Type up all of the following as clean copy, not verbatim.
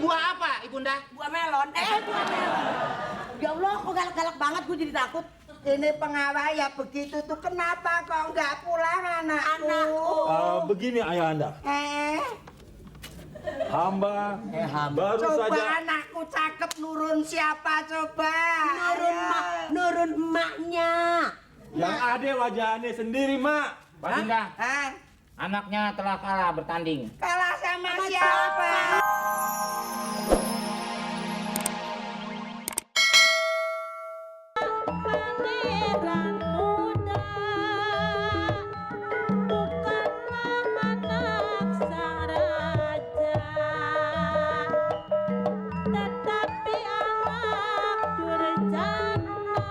Buah apa, Ibunda? Buah melon. Buah melon. Ya Allah, kok galak-galak banget gue jadi takut. Ini pengawal ya begitu tuh, kenapa kok nggak pulang anakku? Begini ayah anda, hamba baru Coba saja. anakku cakep, nurun siapa coba? Nurun emaknya. Yang ada wajah aneh sendiri mak. Pak Dinda, Hah? anaknya telah kalah bertanding. Kalah sama siapa? Pangeran muda bukanlah anak sang raja, tetapi anak durjana,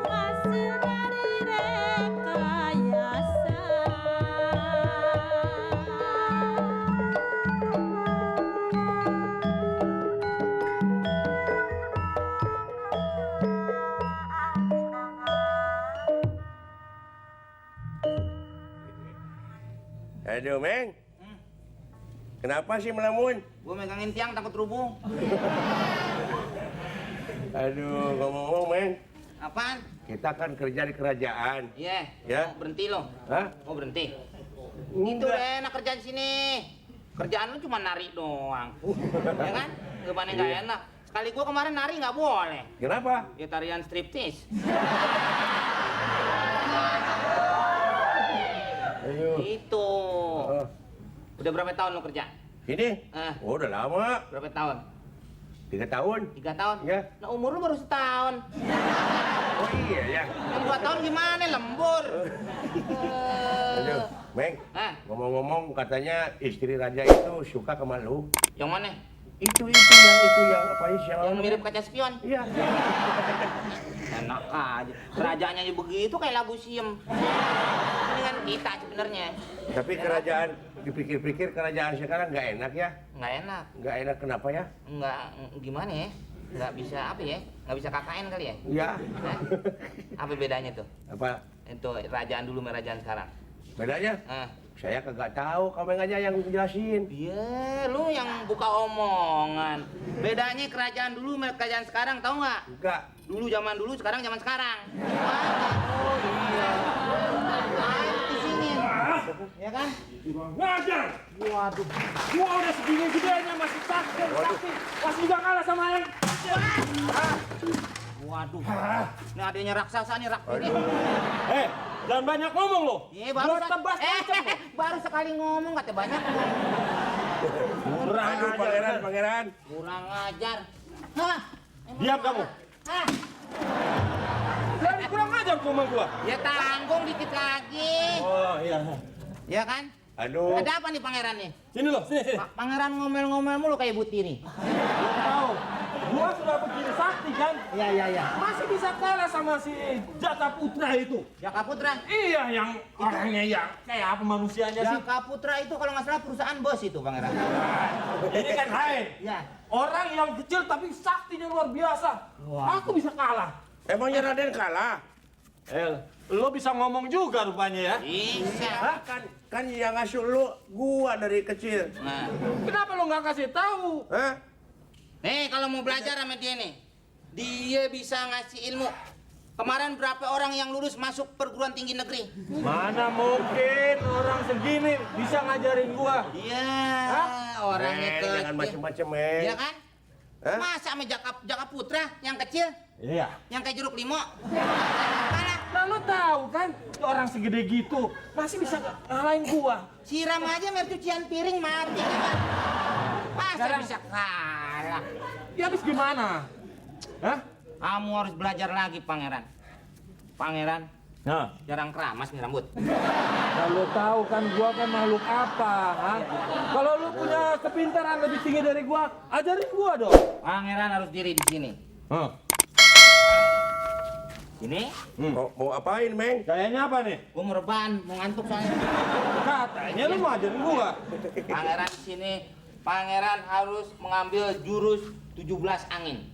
hasil dari rekayasa. Aduh, Meng. Kenapa sih melamun? Gue megangin tiang takut rubuh. Aduh, ngomong-ngomong, Meng. Apaan? Kita kan kerja di kerajaan. Iya. Ya. Mau berhenti lo. Hah? Mau berhenti. Itu udah enak kerja di sini. Kerjaan lu cuma nari doang. Ya kan? Gimana nggak enak? Sekali gua kemarin nari nggak boleh. Kenapa? Ya tarian striptease. Ayo. Itu. Oh, Udah berapa tahun lo kerja? ini? Ah. Oh, udah lama. Berapa tahun? 3 tahun. 3 tahun? Ya. Nah umur lu baru setahun. Oh iya ya. Yang 2 tahun gimana? Lembur. Aduh, Meng. Ah, Ngomong-ngomong katanya istri raja itu suka sama lu. yang mana? Itu yang apa sih Yang mirip kaca spion. Iya. Enak aja. Kerajaannya aja begitu kayak lagu siem. Ini kan kita sebenarnya. Tapi kerajaan dipikir-pikir kerajaan sekarang nggak enak ya? Nggak enak. Nggak enak kenapa ya? Nggak gimana ya? Nggak bisa apa ya? Nggak bisa KKN kali ya? Ya. Hah? Apa bedanya tuh? Apa Itu kerajaan dulu sama kerajaan sekarang. bedanya? Ah. Saya kagak tahu, kamu aja yang jelasin. Iya, lu yang buka omongan. Bedanya kerajaan dulu sama kerajaan sekarang tahu nggak? Enggak. Dulu zaman dulu, sekarang zaman sekarang. Oh iya. Main di sini. Ya kan? Wajar. Waduh. Gua udah segini gedenya masih sakit. Masih juga kalah sama yang. Waduh. Ini adanya raksasa nih ini. Jangan banyak ngomong lo. Iya, baru Gua tebas baru sekali ngomong kata banyak ngomong. Kurang Aduh, ajar. pangeran. Kurang ajar. Hah? Diam kamu. Hah? Jadi kurang ajar ngomong gua. Ya tanggung dikit lagi. Oh iya. Ya kan? Aduh. Ada apa nih pangeran nih? Sini lo, sini. Pangeran ngomel-ngomel mulu kayak Buti nih. Tahu. Gua sudah begini sakti kan. Iya. Masih bisa kalah sama si Jaka Putra itu. Jaka Putra. Iya, yang orangnya yang kayak apa manusianya sih. Jaka Putra itu kalau nggak salah perusahaan bos itu pangeran. Ini kan lain. Ya. Orang yang kecil tapi saktinya luar biasa. Wah. Aku bisa kalah. Emangnya Raden kalah? Lo bisa ngomong juga rupanya ya. Bisa. Hah? Kan yang ngasuh lu gua dari kecil. Nah. Kenapa lo nggak kasih tahu? Hah? Nih kalau mau belajar sama dia nih, dia bisa ngasih ilmu. Kemarin berapa orang yang lulus masuk perguruan tinggi negeri? Mana mungkin orang segini bisa ngajarin gua? Iya, orangnya Meng, kecil. jangan macem-macem, Meng. Iya kan? Hah? Masa sama Jaka Putra yang kecil, Iya. yang kayak jeruk limau? Kalah. Nah lo tahu kan, orang segede gitu masih bisa ngalahin gua. Siram aja mer cucian piring mati kan? Masa Sekarang- bisa kalah? Ya habis gimana? Hah? Kamu harus belajar lagi pangeran. Pangeran Nah, jarang keramas nih rambut. nah lo tahu kan gua kan makhluk apa, ha? Kalau lu punya kepintaran lebih tinggi dari gua, ajarin gua dong. Pangeran harus diri di sini. Hah? Sini, Mau apain, Meng? Kayaknya apa nih? gua mau rebahan, mau ngantuk soalnya. Katanya lu mau ajarin gua. Pangeran di sini, pangeran harus mengambil jurus 17 angin.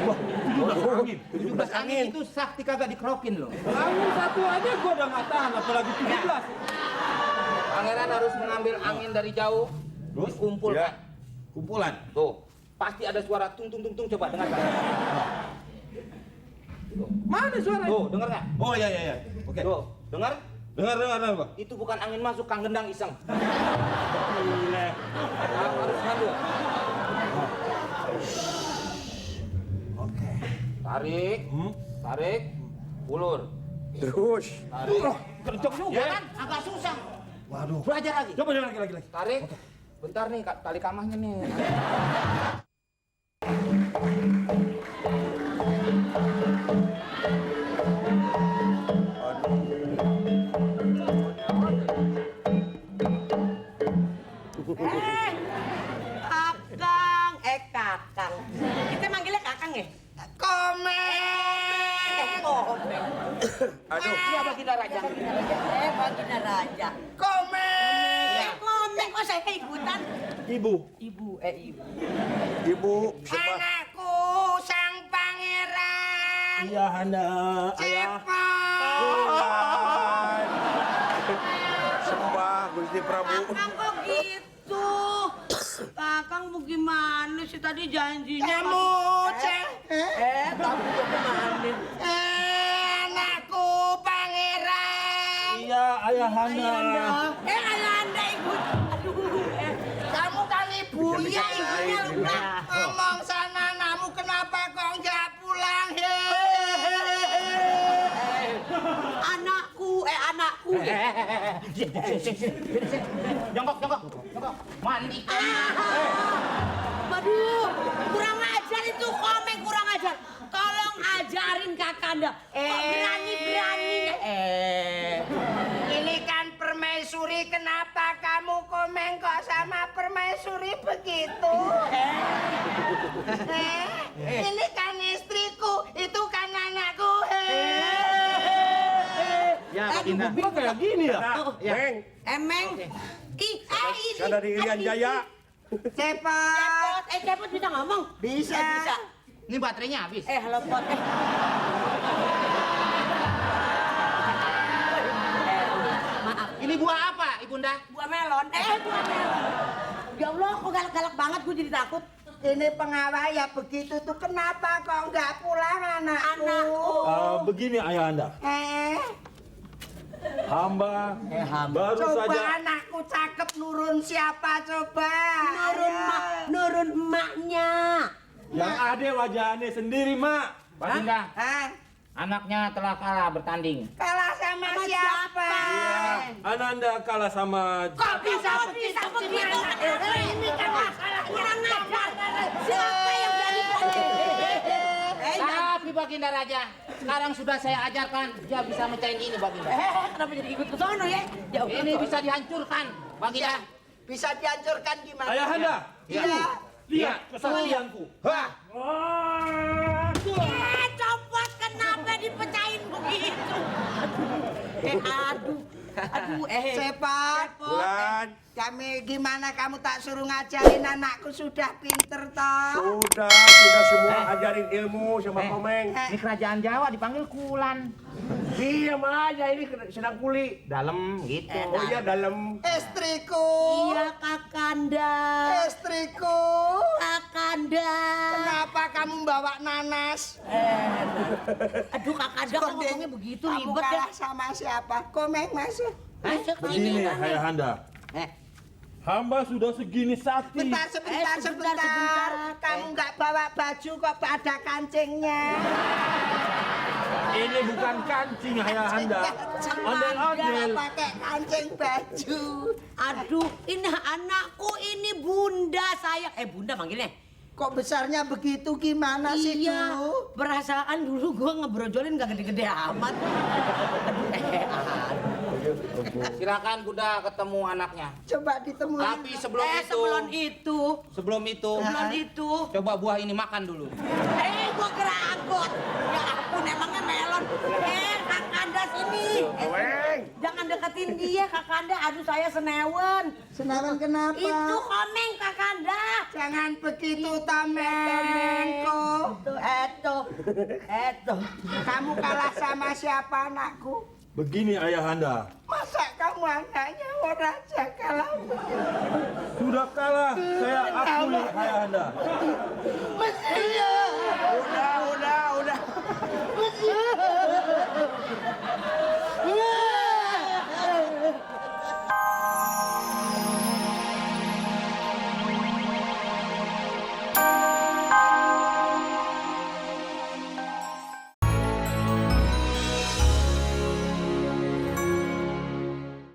Wah, 17 angin. 17 angin itu sakti kagak dikerokin loh. Angin satu aja gua udah nggak tahan, apalagi 17. Pangeran harus mengambil angin dari jauh, Terus? dikumpulkan. Ya. Kumpulan. Tuh, pasti ada suara tung tung tung tung, coba dengarkan. Mana suara? Tuh, dengar nggak? Oh iya iya iya. Oke. Tuh, dengar? Dengar Pak. Itu bukan angin masuk, Kang Gendang iseng. Gila. Harus ngambil. Oke. Tarik, tarik, ulur. Terus. Tarik. Kencok juga kan? Agak susah. Waduh. Belajar lagi. Coba lagi. Tarik. Bentar nih, tali kamahnya nih. Kakang. Kita manggilnya kakang ya? Komeng. Komeng. Aduh. Iya, Baginda Raja. Baginda Raja. Komeng. Komeng, kok saya ikutan? Ibu. Ibu. Ibu. Sembah. Anakku sang pangeran. Iya Handa. Ayah. Cepat. Sembah Gusti Prabu. Kakang kok gitu? Kakang mau gimana sih tadi janjinya? Kamu cek. Kamu kok gimana? Anakku pangeran. Iya Ayah Handa. Ayah Anda ikut. Aduh, Kamu kan ibu Iya, ibunya lupa. Ngomong sana namu kenapa kok nggak pulang? anakku. Jongkok. Mandi. Waduh, kurang ajar itu Komeng, kurang ajar. Tolong ajarin Kakanda. Kok berani-beraninya? Ini kan permaisuri, kenapa kamu Komeng kok sama permaisuri begitu? Ini kan istriku, itu kan anakku. Ya, Baginda. Kok kayak gini ya? Meng. Emeng. Ini. Saya dari Irian Jaya. Cepat. Cepot bisa ngomong? Bisa. Bisa. Ini baterainya habis. Halo Pot. Maaf. Ini buah apa, Ibunda? Buah melon. Buah melon. Ya Allah, kok galak-galak banget, gue jadi takut. Ini pengawal ya begitu tuh, kenapa kok nggak pulang anakku? Begini Ayahanda, hamba baru Coba saja anakku cakep, nurun siapa coba? Nurun emaknya. yang ada wajahnya sendiri mak. Baginda, Hah? anaknya telah kalah bertanding. Kalah sama siapa? Ananda kalah sama Kok bisa begitu? Ini kan masalah kurang ajar. Siapa yang berani-berani? Tapi Baginda Raja, sekarang sudah saya ajarkan, dia bisa mecahin ini, Baginda. Kenapa jadi ikut ke sono ya? Ya udah. Ini bisa dihancurkan, Baginda. Bisa dihancurkan gimana? Ayahanda. Iya. Lihat kesaktianku. Hah? Copot kenapa dipecahin begitu? Aduh. Cepat. Bulan. Kami gimana kamu tak suruh ngajarin anakku, sudah pinter toh? Sudah semua ajarin ilmu sama Komeng. Ini kerajaan Jawa dipanggil Kulan. Diam aja, ini sedang kuli. Dalam gitu. Oh iya dalam. Istriku. Iya Kakanda. Istriku. Kakanda. Kenapa kamu bawa nanas? Aduh Kakanda kok ngomongnya begitu Kamu ribet ya. kalah sama siapa? Komeng masuk. Masuk Begini sini. Ayahanda, hamba sudah segini sakti. Sebentar. Kamu nggak bawa baju kok ada kancingnya? Ini bukan kancing Ayahanda, ondel-ondel. Pakai kancing baju. Aduh, ini anakku, ini bunda saya. Bunda manggilnya. Kok besarnya begitu, gimana sih Iya, dulu? perasaan dulu gua ngebrojolin gak gede-gede amat. Silakan Bunda ketemu anaknya. Coba ditemuin. Tapi sebelum sebelum itu, coba buah ini makan dulu. gua keragot. Ya ampun, emangnya melon. Kakanda sini. Jangan deketin dia, Kakanda. Aduh, saya senewen. Senawan kenapa? Itu Komeng, Kakanda. Jangan begitu, Tamengko. Eto. Kamu kalah sama siapa, anakku? Begini Ayahanda, Masa kamu makanya raja kalah. Sudah kalah, saya akui ayah anda. Mestinya. Udah,